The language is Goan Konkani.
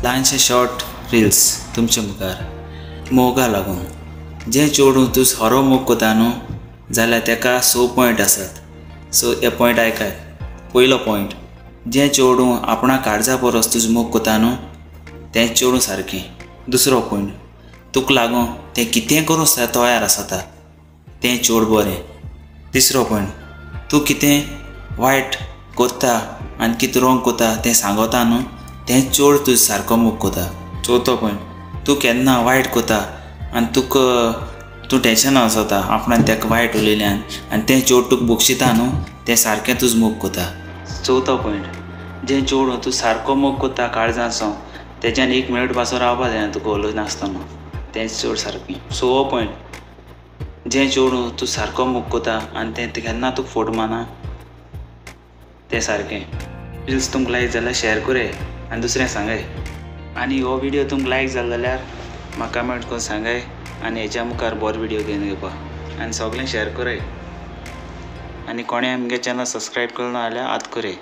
ल्हानशे शॉर्ट रिल्स तुमचे मुखार मोगा लागून. जें चेडूं तूं खरो मोग कोता न्हू जाल्यार तेका 6 पॉयंट आसात. सो हे पॉयंट आयकात. पयलो पॉयंट, जें चेडूं आपणा काळजा परस तुजो मोग कोता न्हू तें चेडूं सारकें. दुसरो पॉयंट, तुका लागून तें कितें करूं तयार आसता तें चेडूं बरें. तिसरो पॉयंट, तूं कितें वायट कोत्ता आनी कितें रोंग कोत्ता तें सांगता न्हू तें चेडूं तुजो सारको मोग कोत्ता. चवथो पॉयंट, तूं केन्ना वायट कोत्ता आनी तुका तूं टेंशनान आसता आपणान तेका वायट उलयल्यान आनी तें चेडूं तुका बक्षिता न्हू तें सारकें तुजो मोग कोत्ता. चवथो पॉयंट, जें चेडूं तूं सारको मोग कोत्ता काळजांचो तेज्यान 1 मिनट पासून रावपा जायना तुका उलयनासतना, तें चेडूं सारकें. सवो पॉयंट, जें चेडूं तूं सारको मोग कोत्ता आनी तें केन्ना तुका फोट मारना तें सारकें. रिल्स तुमकां लायक जाल्यार शेयर कराय आनी दुसऱ्यांक सांगाय. आनी हो व्हिडियो तुमकां लायक जालो जाल्यार म्हाका कमेंट करून सांगाय आनी हेच्या मुखार बरो व्हिडियो घेवन येवपा आनी सगळें शेयर कराय. आनी कोणें आमगे चॅनल सबस्क्रायब करूं ना जाल्यार आत कराय.